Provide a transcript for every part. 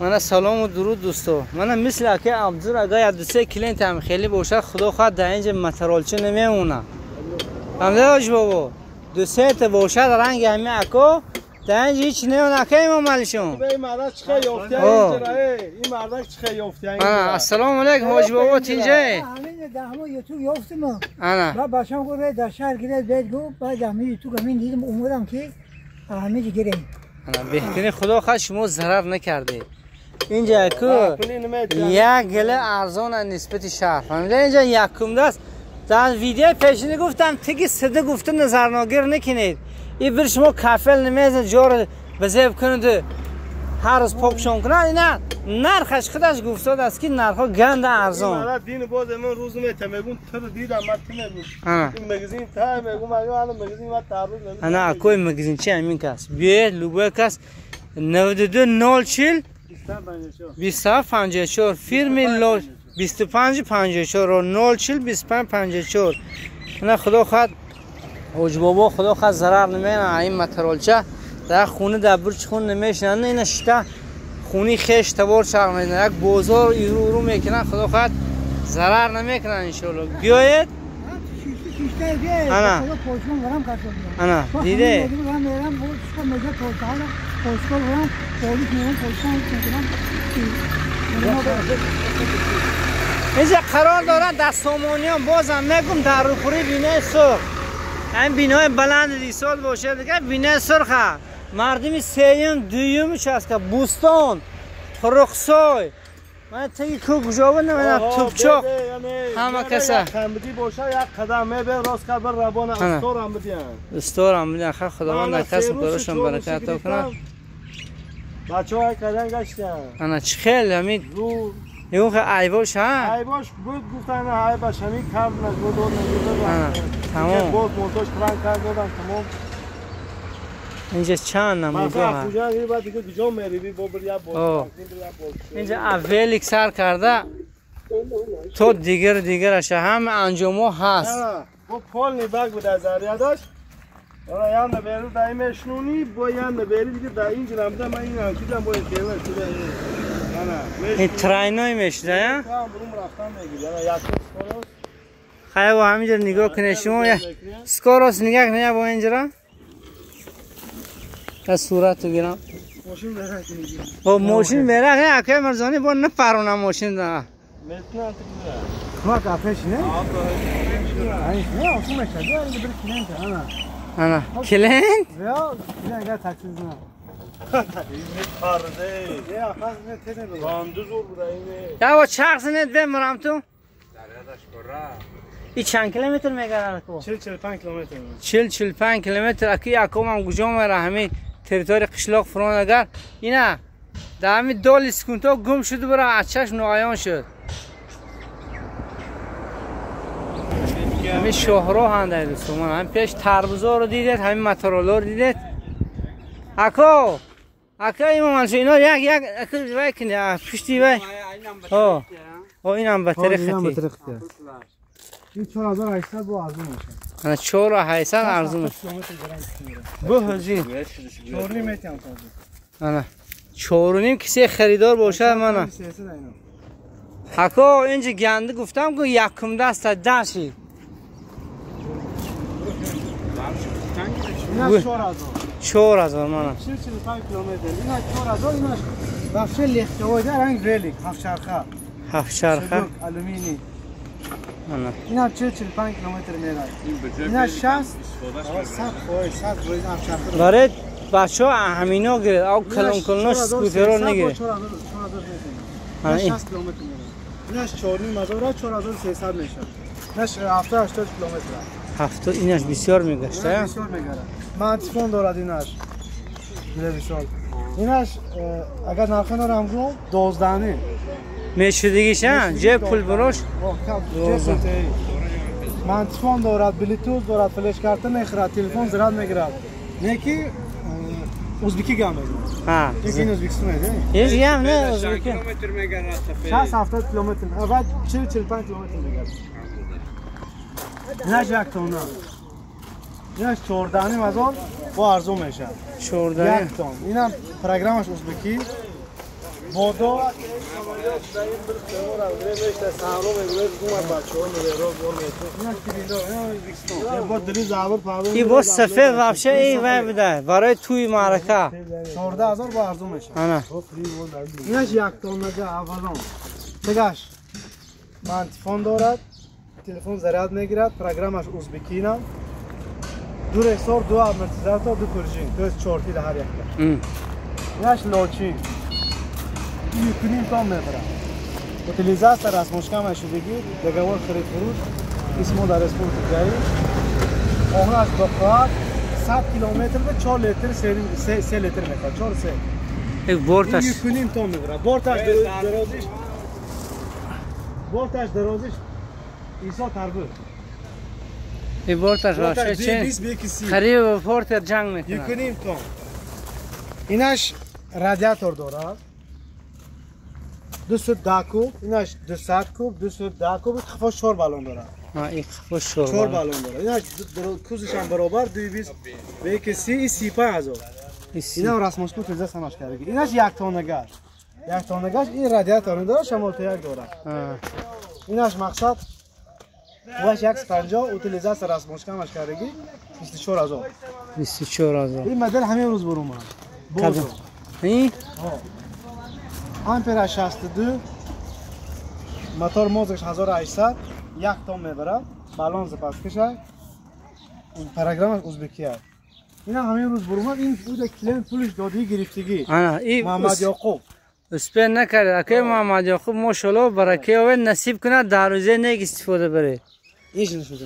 Мана салом ва дуруд дӯсто. Мана мисли акай Абдур агар як ду се клиент ҳам хеле бошад, худо хоҳад дар инҷа материалчи намемонад. Фаҳмида бош бобо. Ду се та бошад ранги ҳамин ако дар инҷа ҳеч намемонад акай Имомалишон. Ин мардак чӣ хел ёфтия инҷа? Ин мардак чӣ хел ёфтия инҷа? Ассалому алайкум ҳоҷи бобо, тинҷае? Ҳамин дар ҳамон ютуб ёфтим. Ана. Ба бачам гуфт дар шаҳр гиред бед гуфт, баъд ҳамин ютуб ҳамин дидим омадам ки ҳамин гирем. Ана беҳтарин, худо хоҳад шумо зарар накардед. Инҷа ку як гила арзон нисбати шаҳр. Фаҳмида инҷа якум даст. Дар видеои пешини гуфтам тиги сида гуфта назарногир накунед. И бир шумо кафел намезад ҷоро безеб кунед ҳар рӯз покшон кунад. Ина нархаш худаш гуфтодааст ки нархҳо ганда арзон. Дин боз ман рӯз мета мегум тир дидам ман ти мегум. Ин магазин та мегум аю ана магазин ма тарбуз мегум. Ана акои магазинчи ҳамин кас. Биёед любой кас 92 040 27 54 фирми ло 25 54 040 25 54. Ина худо хоҳад ҳоҷи бобо худо хоҳад зарар намекунад. Ин материалча дар хона дар бурч хун намешинанд. Ина шита хуни хеш табор чарх мезанад. Як бозор иру мекунанд. Худо хоҳад зарар намекунанд иншоалло. Биёед. Ана. Ана диде. اینجا قرار دارد در سامانیان بازم میگم در روپوری بینای سرخ. این بینای بلند دیسال باشه دیگه بینای سرخه. مردمی سیم دویم است که بوستان خرخسای من تگی کو کجا بود نمیدونم توپچاق همه کسا خمدی باشه یک قدم میبر راست کبر روان استور هم بدین استور هم بدین. خیر خداوند کس براشون برکت عطا کنه. بچه‌ها کردن گشتن. انا چه خیلی همین یو خیلی عیباش ها عیباش بود گفتن عیباش همین کم نگو دور نگو تمام بود مونتاژ پران کرد دادم تمام. اینجا چند نموده ها اینجا اول سر کرده تو دیگر دیگرش هم انجامو هست. با پول نیبک بود از داشت. آره یان بیرون دایی مشنونی با یان بیرون دیگه در اینجا نمیده من این چیزم با این خیلی چیزا این ترینای میشه یا؟ برون رفتن میگیره یک سکوروس. خیلی با همینجا نگاه کنه شما سکوروس نگاه کنه با اینجا از صورت گیرم. ماشین برق میگیره. با ماشین برق نه اکای مرزانی با نپرونه ماشین ده. متن ما کافش نه؟ نه اصلا میشه. دیگه بر کلینت انا. انا کلینت؟ یا کلینت تاکسی نه. این پرده. یا خاص نه تنه. باندو زور بوده اینه. یا با چرخ زنت بمرم تو. این چند کیلومتر میگرد کو؟ 40 45 کیلومتر. 40 45 کیلومتر اکی اکوم هم کجا میره همین تریتوری قشلاق فران اگر اینا در همین دال سکونتا گم شد برا از چشم نایان شد. همین شهرها هم در دوستان هم پیش تربوزا رو دیدید همین مترالا رو دیدید. اکو اکو ایمان اینا یک یک اکو وای کنه پشتی وای. ها اینم به طریق خطی. این 4800 با ارزون میشه. انا 4800 ارزون میشه. بو حاجی 4.5 متر هم انا 4.5 کسی خریدار باشه من. حکا اینجا گنده گفتم که یکم دست داشی. اینا 4000. 4000 من. 45 کیلومتر. اینا 4000 اینا بخش لختوای رنگ ریلیک هفت چرخه. هفت چرخه. آلومینی. اینا 45 کیلومتر میره. اینا 60 100 فایز 100 فایز هفت چرخه. برای بچه‌ها همینا گرفت. او کلون کلونش سکوترو نگیره. 4000 60 کیلومتر میره. اینا 4.5 4300 میشه. اینا 70 80 کیلومتر. 70 اینش بسیار میگشته. بسیار میگره. مانتیفون دارد اینش. بسیار. اینش اگر نرخ نرم گم 12 میشدگیش ها جه پول بروش. مانتیفون دارد، بلوتوث دارد، فلش کارت میخرد، تلفن زرد میگیرد. نه ازبکی گام میزنه. ها. یکی این ازبکستان نه؟ هیچ گام نه ازبکی. 60 70 کیلومتر، بعد 40 45 کیلومتر میگرد. اینش یک تونه. اینش 14.5 با ارزون میشه. 14 یک تون. اینم پروگرامش ازبکی. бодо ای با سفید вообще ای وای بده برای توی معرکه 14000 با ارزون میشه. اینش یک تونگه اولان تگاش مانتیفون دارد، تلفن заряд میگیرد، программаш узбекина، دو رسور، دو амортизатор، دو پرژین، то есть چهار تیل هر یک. اینش لاچین 1.5 тонн мебарад. Утилизация расмошка шудагӣ, договор харид фурӯш, исмо дар республика ҷарӣ. Оҳнаш бақоат 100 километр ба 4 литр 3 литр мехоҳад, 4 3. Борташ 1.5 тонн мебарад. Борташ дарозиш Исо тарбу. Борташ вообще че? Қариб портер ҷанг мекунад. 1.5 тонн. Инаш радиатор дорад. 210 куб, инаш 200 куб, 210 куб, қафо 4 баллон дорад. ин қафо 4 баллон дорад. Инаш кузиш ҳам баробар 220 ва 30 35000. Инам расмошку теза самаш кардаги. Инаш як тоннагаш. Як тоннагаш ин радиатор дорад, шамол як дорад. Инаш мақсад ваш 150 утилизация расмошка ҳамаш кардаги 24000. 24000. Ин модел ҳамин рӯз бурумад. Кадом? Ин? Ампера 62, мотор мозгаш 1800, як тонн мебарад, баллон запаскаша, программаш узбекия. Ина ҳамин рӯз бурумад, ин буда клиент пулиш додии гирифтагӣ. Муҳаммад Ёқуб. Успе накард, акай Муҳаммад Ёқуб мошалло баракаи ове насиб кунад, дар рӯзе нек истифода баред. Ин нишон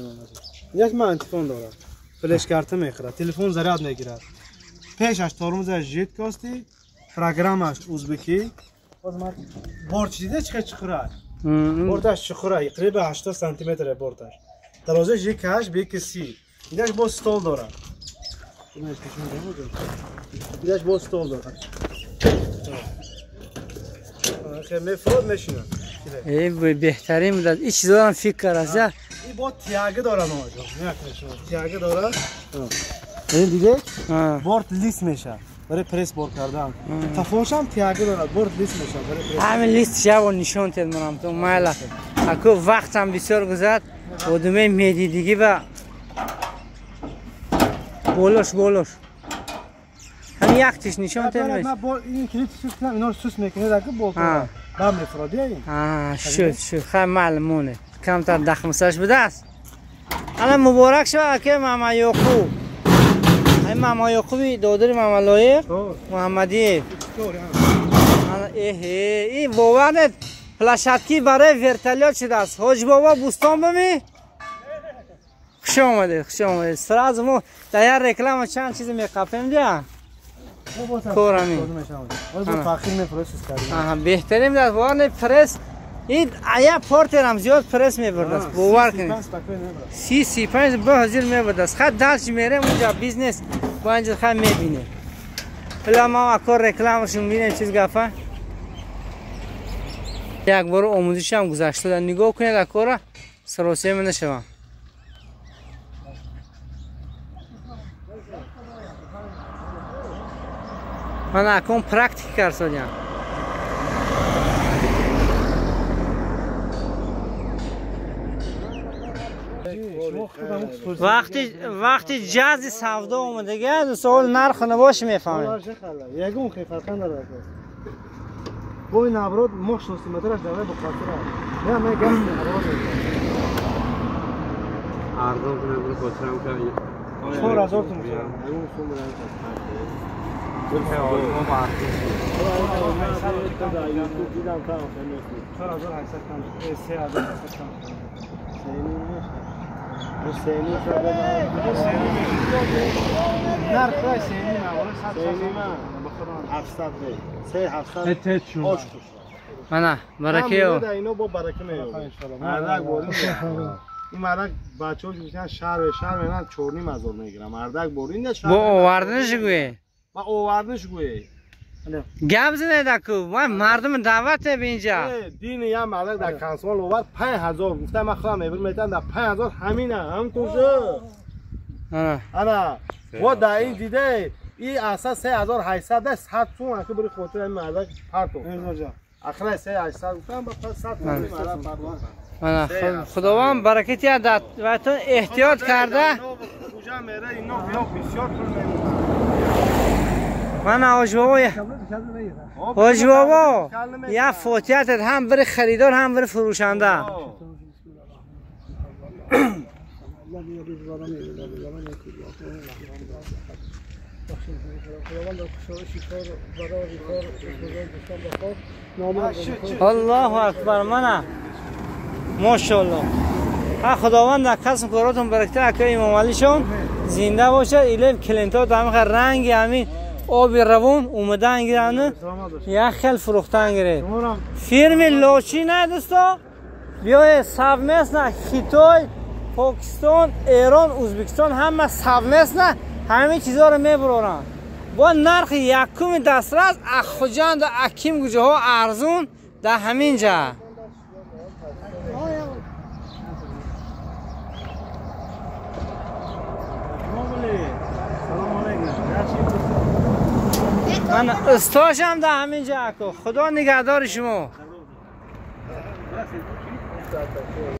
Як мантифон дорад. Флеш-карта мехӯрад, телефон заряд мегирад. Пешаш тормозаш жидкости, программаш узбекӣ. Борт дида чӣ чуқура? Борташ чуқура, қариб 80 сантиметр борташ. Дарозаш 1.8 1.30. Инаш бо стол дорад. Инаш бо стол дорад. Хе мефрод мешинад. Эй беҳтарин буд. Ин чизоам фикр аст. Ин бо тиага дорад номаҷон. Тиага дорад. Ин диде? Борт лист мешавад. برای پرس بار کردن تفاوتش هم تیاگه دارد برد لیست میشه برای پرس همین لیست شب و نشون تید منم تو مایلا اکو وقت هم بسیار گذشت ودمه میدیدگی و گلوش گلوش هم یکتش نشون تید من با این کلیت سوس کنم اینا رو سوس میکنه اکو بول کنم بعد میفرادی این شد شد خیلی معلومونه کمتر دخمسش بوده است. الان مبارک شد اکه محمد یعقوب. این ماما یعقوبی دادر ماما لایق محمدی. این باور площадки برای вертолёт شده است. حاج بابا بوستان بمی؟ خوش آمدید خوش آمدید. سراز ما در یک реклама چند چیز میقپیم دیگه. کورمی. بهترین در باور پرس این ایا پورتر هم زیاد پرس میبرد است. باور کنید. 30-35 به حاضر میبرد است. خط درش میره اونجا business با اینجا خط میبینه. حالا ما اکار رکلامشون میبینیم چیز گفه. یک بار آموزش هم گذشته. نگاه کنید اکارا سراسیمه نشوم. من اکون практик کردم. وقتی جاز سودا اومده سوال نرخ نباش میفهمید. یگون خیلی فرق نداره. با این ابراد مخ 60 مترش دوره به خاطر. نه من گاز ابراد. ارزان کنم برو خاطرم که 4000 تومان. من برکه او اینو با برکه میاد. مردک بارین این مردک بچه‌ها میگن شهر شهر من 4.5 هزار میگیرم. مردک بارین نه شهر با آوردنش گوی. با آوردنش گوی. گپ زنید اکو من مردم دعوت به اینجا. دین یا مردک در کنسول آورد 5000 گفتم من خودم میبرم میتن در 5000 همینه هم تو شو. انا و در این دیده این اصلا 3800 است 100 تومن اخی بری خاطر این مردک پرتو اخر 3800 گفتم با 100 تومن مرد پرتو. خداوند برکت یاد و تو احتیاط کرده. من آج بابا آج بابا یا فوتیت هم بر خریدار هم بر فروشنده. الله اکبر. منه ماشاءالله. خداوند در کسب کاراتون برکت اکای امام علیشون زنده باشه. ایلیف کلینتا دم رنگ همین آب روون اومدن گیرن یک خیل فروختن گیره. فیرم لاچی نه دوستا بیای совместно خیتای پاکستان ایران ازبکستان همه совместно همه چیزا رو میبرن با نرخ یکم دسترس از خجند و اکیم گوجه ارزون در همین جا. من استاشم در همین جا. خدا نگهدار شما.